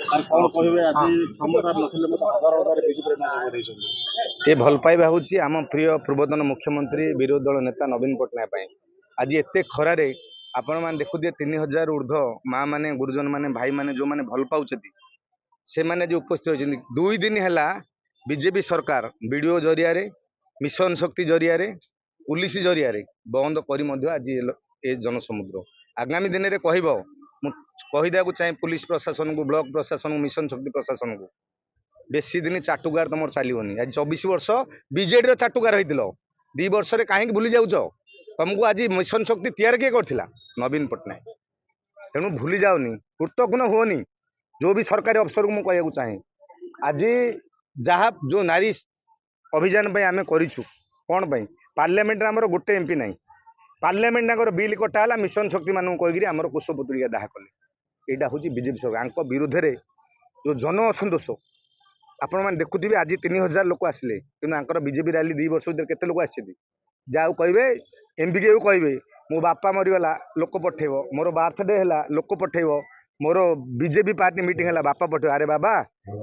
Sir, କଣ କହିବେ? ଆଜି କ୍ଷମତା ନଥିଲେ ମଧ୍ୟ ହଜାର ହଜାର ବିଜୁ ପ୍ରେରଣା ଯୋଗ ଦେଇଛନ୍ତି। ଏ ଭଲ ପାଇବା ହେଉଛି ଆମ ପ୍ରିୟ ପୂର୍ବତନ ମୁଖ୍ୟମନ୍ତ୍ରୀ, ବିରୋଧୀ ଦଳ ନେତା ନବୀନ ପଟ୍ଟନାୟକ ପାଇଁ। ଆଜି ଏତେ ଖରାରେ ଆପଣମାନେ ଦେଖୁଥିବେ, 3000 ଉର୍ଦ୍ଧ୍ୱ ମା ମାନେ, ଗୁରୁଜନ ମାନେ, ଭାଇମାନେ, ଯେଉଁମାନେ ଭଲ ପାଉଛନ୍ତି, ସେମାନେ ଆଜି ଉପସ୍ଥିତ ହୋଇଛନ୍ତି। 2 ଦିନ ହେଲା ବିଜେପି ସରକାର ବିଡ଼ିଓ ଜରିଆରେ, ମିଶନ ଶକ୍ତି ଜରିଆରେ, ପୁଲିସ ଜରିଆରେ ବନ୍ଦ କରି ମଧ୍ୟ ଆଜି ଏ ଜନସମୁଦ୍ର ଆଗାମୀ ଦିନରେ କହିବ। ମୁଁ କହିଦେବାକୁ ଚାହେଁ ପୁଲିସ ପ୍ରଶାସନକୁ, ବ୍ଲକ ପ୍ରଶାସନକୁ, ମିଶନ ଶକ୍ତି ପ୍ରଶାସନକୁ, ବେଶୀ ଦିନ ଚାଟୁକାର ତମର ଚାଲିବନି। ଆଜି 24 ବର୍ଷ ବିଜେଡିର ଚାଟୁକାର ହେଇଥିଲ, 2 ବର୍ଷରେ କାହିଁକି ଭୁଲି ଯାଉଛ? ତମକୁ ଆଜି ମିଶନ ଶକ୍ତି ତିଆରି କିଏ କରିଥିଲା? ନବୀନ ପଟ୍ଟନାୟକ। ତେଣୁ ଭୁଲି ଯାଅନି, କୃତଘ୍ନ ହୁଅନି। ଯେଉଁ ବି ସରକାରୀ ଅଫିସରକୁ ମୁଁ କହିବାକୁ ଚାହେଁ, ଆଜି ଯାହା ଯେଉଁ ନାରୀ ଅଭିଯାନ ପାଇଁ ଆମେ କରିଛୁ, କ'ଣ ପାଇଁ? ପାର୍ଲାମେଣ୍ଟରେ ଆମର ଗୋଟେ ଏମ୍ପି ନାହିଁ। ପାର୍ଲାମେଣ୍ଟ ତାଙ୍କର ବିଲ୍ କଟା ହେଲା, ମିଶନ ଶକ୍ତିମାନଙ୍କୁ କହିକିରି ଆମର କୁଶପୁତ୍ତଳିକା ଦାହ କଲେ। ଏଇଟା ହେଉଛି ବିଜେପି ସରକାର। ୟାଙ୍କ ବିରୁଦ୍ଧରେ ଯେଉଁ ଜନ ଅସନ୍ତୋଷ ଆପଣମାନେ ଦେଖୁଥିବେ, ଆଜି 3000 ଲୋକ ଆସିଲେ, କିନ୍ତୁ ୟାଙ୍କର ବିଜେପି ରାଲି 2 ବର୍ଷ ଭିତରେ କେତେ ଲୋକ ଆସିଛନ୍ତି? ଯାହାକୁ କହିବେ, ଏମ୍ପିକୁ କହିବେ, ମୋ ବାପା ମରିଗଲା, ଲୋକ ପଠେଇବ; ମୋର ବାର୍ଥଡେ ହେଲା, ଲୋକ ପଠେଇବ; ମୋର ବିଜେପି ପାର୍ଟି ମିଟିଂ ହେଲା, ବାପା ପଠେଇବ। ଆରେ ବାବା,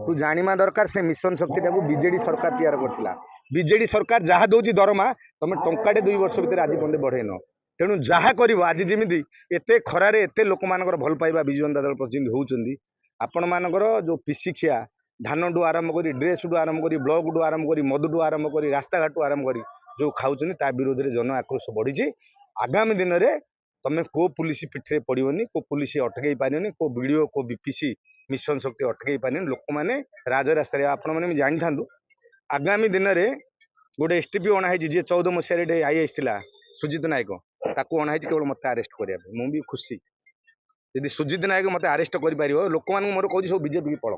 ତୁ ଜାଣିବା ଦରକାର, ସେ ମିଶନ ଶକ୍ତିଟାକୁ ବିଜେଡି ସରକାର ତିଆରି କରିଥିଲା। ବିଜେଡି ସରକାର ଯାହା ଦଉଛି ଦରମା, ତମେ ଟଙ୍କାଟେ 2 ବର୍ଷ ଭିତରେ ଆଜି ପର୍ଯ୍ୟନ୍ତ ବଢ଼େଇନ। ତେଣୁ ଯାହା କରିବ, ଆଜି ଯେମିତି ଏତେ ଖରାରେ ଏତେ ଲୋକମାନଙ୍କର ଭଲ ପାଇବା ବିଜୁ ଜନତା ଦଳ ପ୍ରତି ଯେମିତି ହେଉଛନ୍ତି, ଆପଣମାନଙ୍କର ଯେଉଁ ପିସିଖିଆ ଧାନଠୁ ଆରମ୍ଭ କରି, ଡ୍ରେସ୍ଠୁ ଆରମ୍ଭ କରି, ବ୍ଲକଠୁ ଆରମ୍ଭ କରି, ମଦଠୁ ଆରମ୍ଭ କରି, ରାସ୍ତାଘାଟୁ ଆରମ୍ଭ କରି ଯେଉଁ ଖାଉଛନ୍ତି, ତା ବିରୋଧରେ ଜନ ଆକ୍ରୋଶ ବଢ଼ିଛି। ଆଗାମୀ ଦିନରେ ତମେ କେଉଁ ପୁଲିସ ପିଠିରେ ପଡ଼ିବନି, କେଉଁ ପୁଲିସ ଅଟକେଇ ପାରିବନି, କେଉଁ ବିଡ଼ିଓ, କେଉଁ ବିପିସି, ମିଶନ ଶକ୍ତି ଅଟକେଇ ପାରିବନି। ଲୋକମାନେ ରାଜରାସ୍ତାରେ, ଆପଣମାନେ ବି ଜାଣିଥାନ୍ତୁ, ଆଗାମୀ ଦିନରେ ଗୋଟେ ଏସ୍ ଟି ପି ଅଣା ହେଇଛି। ଯିଏ 14 ମସିହାରେ ଏଠି I ଥିଲା, ସୁଜିତ ନାୟକ, ତାକୁ ଅଣା ହେଇଛି କେବଳ ମୋତେ ଆରେଷ୍ଟ କରିବା ପାଇଁ। ମୁଁ ବି ଖୁସି ଯଦି ସୁଜିତ ନାୟକ ମୋତେ ଆରେଷ୍ଟ କରିପାରିବ। ଲୋକମାନଙ୍କୁ ମୋର କହୁଛି, ସବୁ ବିଜେପିକି ପଳ।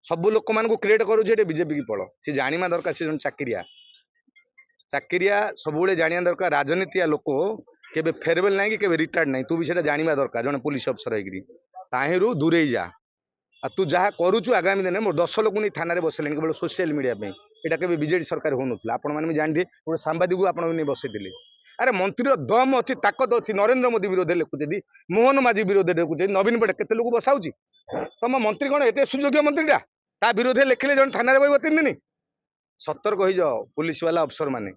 ସବୁ ଲୋକମାନଙ୍କୁ କ୍ରିଏଟ୍ କରୁଛି ଏଠି, ବିଜେପିକି ପଳ। ସେ ଜାଣିବା ଦରକାର, ସେ ଜଣେ ଚାକିରିଆ। ଚାକିରିଆ ସବୁବେଳେ ଜାଣିବା ଦରକାର, ରାଜନୀତିଆ ଲୋକ କେବେ ଫେରୱେଲ୍ ନାହିଁ କି କେବେ ରିଟାୟାର୍ଡ ନାହିଁ। ତୁ ବି ସେଇଟା ଜାଣିବା ଦରକାର। ଜଣେ ପୋଲିସ ଅଫିସର ହେଇକିରି ତାହିଁରୁ ଦୂରେଇ ଯା। ଆଉ ତୁ ଯାହା କରୁଛୁ, ଆଗାମୀ ଦିନରେ ମୋର 10 ଲୋକଙ୍କୁ ନେଇ ଥାନାରେ ବସେଇଲେଣି କେବଳ ସୋସିଆଲ ମିଡ଼ିଆ ପାଇଁ। ଏଇଟା କେବେ ବିଜେଡି ସରକାର ହେଉନଥିଲା। ଆପଣମାନେ ବି ଜାଣିଥିବେ, ଗୋଟେ ସାମ୍ବାଦିକକୁ ଆପଣ ନେଇ ବସେଇଥିଲେ। ଆରେ, ମନ୍ତ୍ରୀର ଦମ ଅଛି, ତାକତ ଅଛି, ନରେନ୍ଦ୍ର ମୋଦି ବିରୋଧରେ ଲେଖୁଛନ୍ତି, ମୋହନ ମାଝୀ ବିରୋଧରେ ଲେଖୁଛନ୍ତି, ନବୀନ ପଟ୍ଟନାୟକ, କେତେ ଲୋକ ବସାଉଛି। ତମ ମନ୍ତ୍ରୀ କ'ଣ ଏତେ ସୁଯୋଗ୍ୟ ମନ୍ତ୍ରୀଟା? ତା ବିରୋଧରେ ଲେଖିଲେ ଜଣେ ଥାନାରେ ବସିବ 3 ଦିନ। ସତର୍କ ହେଇଯାଅ ପୋଲିସ ବାଲା, ଅଫିସର ମାନେ।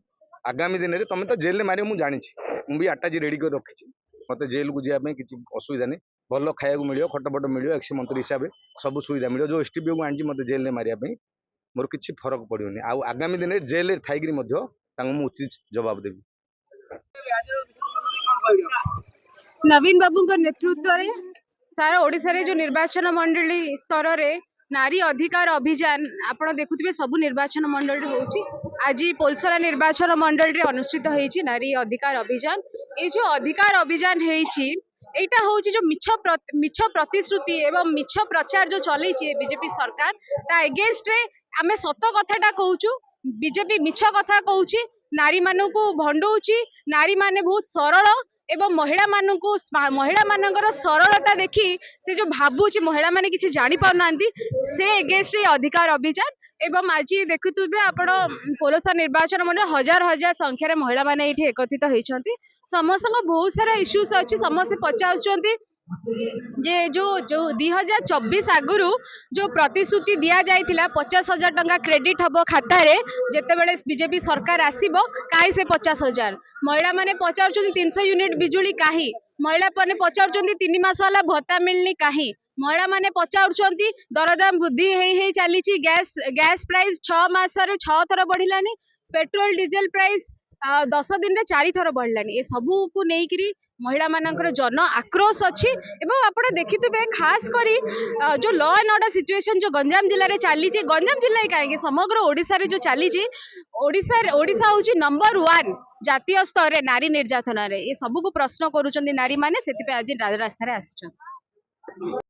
ଆଗାମୀ ଦିନରେ ତମେ ତ ଜେଲରେ ମାରିବ, ମୁଁ ଜାଣିଛି। ମୁଁ ବି ଆଟାଚି ରେଡି କରି ରଖିଛି। ମତେ ଜେଲକୁ ଯିବା ପାଇଁ କିଛି ଅସୁବିଧା ନାହିଁ। ଭଲ ଖାଇବାକୁ ମିଳିବ, ଖଟ ଫଟ ମିଳିବ, ଏକ୍ସ ମନ୍ତ୍ରୀ ହିସାବରେ ସବୁ ସୁବିଧା ମିଳିବ। ଯେଉଁ ଏସ୍ ଟି ପିଓକୁ ଆଣିଛି ମୋତେ ଜେଲରେ ମାରିବା ପାଇଁ, ମୋର କିଛି ଫରକ ପଡ଼ିବନି। ଆଉ ଆଗାମୀ ଦିନରେ ଜେଲରେ ଥାଇକିରି ମଧ୍ୟ ତାଙ୍କୁ ମୁଁ ଉଚିତ ଜବାବ ଦେବି। ନବୀନ ବାବୁଙ୍କ ନେତୃତ୍ୱରେ ସାରା ଓଡ଼ିଶାରେ ଯୋଉ ନିର୍ବାଚନ ମଣ୍ଡଳୀ ସ୍ତରରେ ନାରୀ ଅଧିକାର ଅଭିଯାନ, ଆପଣ ଦେଖୁଥିବେ, ସବୁ ନିର୍ବାଚନ ମଣ୍ଡଳୀରେ ହଉଛି। ଆଜି ପୋଲସରା ନିର୍ବାଚନ ମଣ୍ଡଳୀରେ ଅନୁଷ୍ଠିତ ହେଇଛି ନାରୀ ଅଧିକାର ଅଭିଯାନ। ଏଇ ଯୋଉ ଅଧିକାର ଅଭିଯାନ ହେଇଛି, ଏଇଟା ହଉଛି ଯୋଉ ମିଛ ପ୍ରତିଶ୍ରୁତି ଏବଂ ମିଛ ପ୍ରଚାର ଯୋଉ ଚଲେଇଛି ଏ ବିଜେପି ସରକାର, ତା ଏଗେନଷ୍ଟରେ ଆମେ ସତ କଥାଟା କହୁଛୁ। ବିଜେପି ମିଛ କଥା କହୁଛି, ନାରୀମାନଙ୍କୁ ଭଣ୍ଡଉଛି। ନାରୀମାନେ ବହୁତ ସରଳ ଏବଂ ମହିଳାମାନଙ୍କର ସରଳତା ଦେଖି ସେ ଯୋଉ ଭାବୁଛି ମହିଳାମାନେ କିଛି ଜାଣିପାରୁନାହାନ୍ତି, ସେ ଏଗେନଷ୍ଟରେ ଅଧିକାର ଅଭିଯାନ। ଏବଂ ଆଜି ଦେଖୁଥିବେ ଆପଣ, ପୋଲସରା ନିର୍ବାଚନ ମଣ୍ଡଳୀ ହଜାର ହଜାର ସଂଖ୍ୟାରେ ମହିଳାମାନେ ଏଇଠି ଏକତ୍ରିତ ହେଇଛନ୍ତି। ସମସ୍ତଙ୍କ ବହୁତ ସାରା ଇସ୍ୟୁସ୍ ଅଛି। ସମସ୍ତେ ପଚାରୁଛନ୍ତି ଯେ ଯୋଉ ଯୋଉ 2024 ଆଗରୁ ଯୋଉ ପ୍ରତିଶ୍ରୁତି ଦିଆଯାଇଥିଲା, 50,000 ଟଙ୍କା କ୍ରେଡିଟ୍ ହବ ଖାତାରେ ଯେତେବେଳେ ବିଜେପି ସରକାର ଆସିବ, କାହିଁ ସେ 50,000? ମହିଳାମାନେ ପଚାରୁଛନ୍ତି, 300 ୟୁନିଟ୍ ବିଜୁଳି କାହିଁ? ମହିଳାମାନେ ପଚାରୁଛନ୍ତି, 3 ମାସ ହେଲା ଭତ୍ତା ମିଳିନି କାହିଁ? ମହିଳାମାନେ ପଚାରୁଛନ୍ତି, ଦରଦାମ ବୃଦ୍ଧି ହେଇ ହେଇ ଚାଲିଛି, ଗ୍ୟାସ୍ ପ୍ରାଇସ୍ 6 ମାସରେ 6 ଥର ବଢିଲାଣି, ପେଟ୍ରୋଲ ଡିଜେଲ ପ୍ରାଇସ୍ 10 ଦିନରେ 4 ଥର ବଢିଲାଣି। ଏ ସବୁକୁ ନେଇକିରି ମହିଳାମାନଙ୍କର ଜନ ଆକ୍ରୋଶ ଅଛି। ଏବଂ ଆପଣ ଦେଖିଥିବେ, ଖାସ କରି ଯୋଉ ଲ ଆଣ୍ଡ ଅର୍ଡର ସିଚୁଏସନ ଯୋଉ ଗଞ୍ଜାମ ଜିଲ୍ଲାରେ ଚାଲିଛି, ଗଞ୍ଜାମ ଜିଲ୍ଲାରେ କାହିଁକି, ସମଗ୍ର ଓଡ଼ିଶାରେ ଯୋଉ ଚାଲିଛି, ଓଡ଼ିଶାରେ, ଓଡ଼ିଶା ହଉଛି ନମ୍ବର ୱାନ୍ ଜାତୀୟ ସ୍ତରରେ ନାରୀ ନିର୍ଯାତନାରେ। ଏ ସବୁକୁ ପ୍ରଶ୍ନ କରୁଛନ୍ତି ନାରୀମାନେ, ସେଥିପାଇଁ ଆଜି ରାସ୍ତାରେ ଆସିଛନ୍ତି।